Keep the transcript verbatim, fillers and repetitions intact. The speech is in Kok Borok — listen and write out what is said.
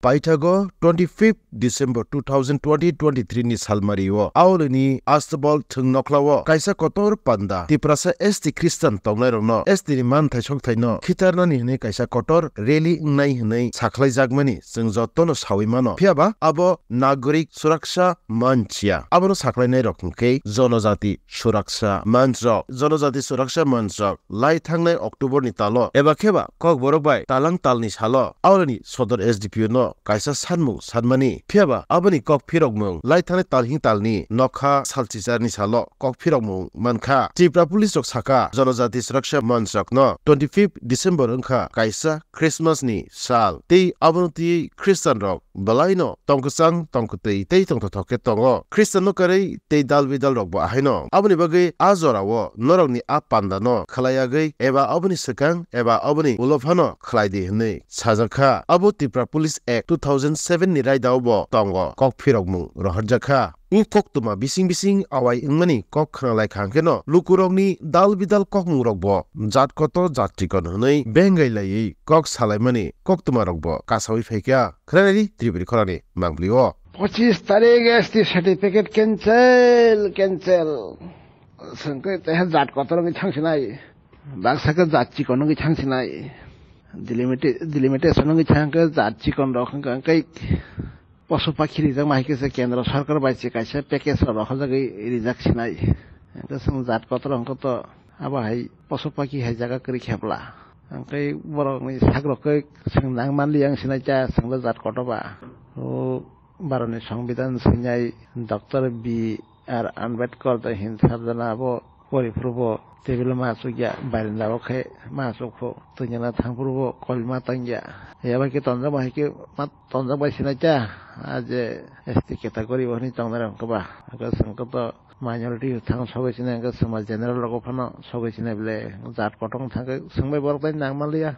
Paithago twenty fifth December two thousand twenty twenty three ni salmari o Aulini Astabal thwng nokhlao kaisa kotor panda Tiprasa S T Christian tongnai rokno S T ni manthai sokthai no khitarnani hwnwi kaisa kotor rally wngnai hwnwi sakhlai jakmani chwng jotono sawi mano. Phiyaba abo Nagorik Suraksha Manch ya. Abono sakhlainai rok hwnkhe Jonojati Suraksha Manch rok. Jonojati Suraksha Manch rok lai thangnai October ni talo eba kheba Kokborok bai talang talni salo Aulini Sodor S D P O no kaisa sanmung sanmani. Phiyaba aboni kok phirokmung lai thangnai talhing talni nokha salchichar ni salo kok phirokmung mankha. Tripura Police rok saka Jonojati Suraksha Manch rokno twenty fifth December wngkha kaisa Christmas ni sal tei abono twiwi Christian rok belaino tongkwchang tongkwtwi tei tongthothok khe tongo. Christian no kwrwi tei dal bidal rok bo ahaino. Aboni bagwi a jora o norokni a panda no khwlai yagwi eba aboni swkang eba aboni ulo phano khwlai di hwnwi sajak kha. Abo Tripura Police Act two thousand seven ni raida o bo tongo kok phirokmung rohorjak kha. Wng koktwma bising bising awai wngmani kok khwnalai kha hwnkhe no lukurokni dal bidal kokmung rok bo jat kotor jat chikon hwnwi bengai laiwi kok salaimani koktwma rok bo kasawi phaikha. Khwnanai di Tripuri khorani mangpli o. Pochis tarik S T certificate cancel, cancel. Sengke teha jat kotor wngwi thangsinai. Baksa khe jat chikon wngwi thangsinai. Delimita-, delimitation wngwi thangkhe jat chikon rok hwnkhe hwnkhe posu pakhi rijak ma hai khe se kendro sarkar bai se kaisa package rok rohorjagwi rijak sinai. Hwnkhe chwng jat kotor hwnkhe to abo hai posu pakhi hai jaga kwrwi khe bwla. Hwnkhe borokni sak rok khe chwng nang manliya wng sinai cha chwngno jat kotor ba. O Bharotni Songbidan swinai Doctor B R Ambedkar de hin sabjana abo pori phuru bo table ma achukya, barinda o khe ma achukhu, twngjana thang phuru bo kolma tangya. Yaba khe tonjak bai khe ma tonjak bai sinai cha, a je S T category o hwnwi tongnai rok khe ba. Hwnkhe chwng khe to minority thang sogwi sinai, hwnkhe chwng ma general rogo phano sogwi sinai bele jat kotor thangkhe chwng bai borok tai nang manliya.